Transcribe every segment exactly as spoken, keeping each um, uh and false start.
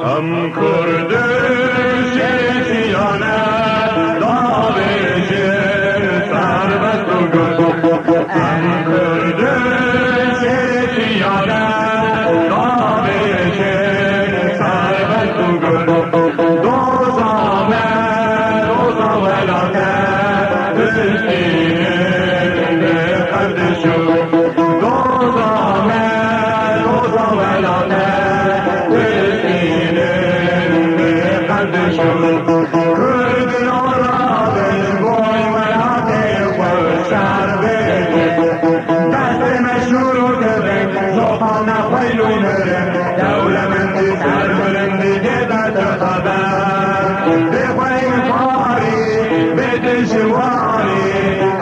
Em Kurdin şêrê çiyane, davêjin serbest û gund. Em Kurdin şêrê çiyane, davêjin serbest û gund. Doza me, doza welate, bistînin bi qerdiş û gund. Doza me, doza welate, bistînin bi qerdiş û gund. Kurdin arabin, boy welatê xwe şer bêjin. Destê me şûr û kevin, zoqana xweyl û mirin. Dewlemendî ser mirin digê derdixeber. Bê xweyl parî, bê dijwarî,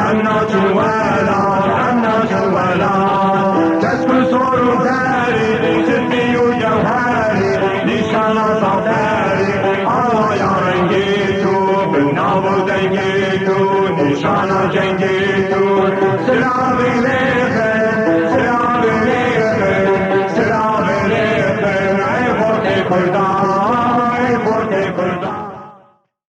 em naçin welat, em naçin welat. Kesk û sor û zerî, sipî û cewherî, nîşana zaferî, awaya rengê tu, bi nav û dengê tu, nîşana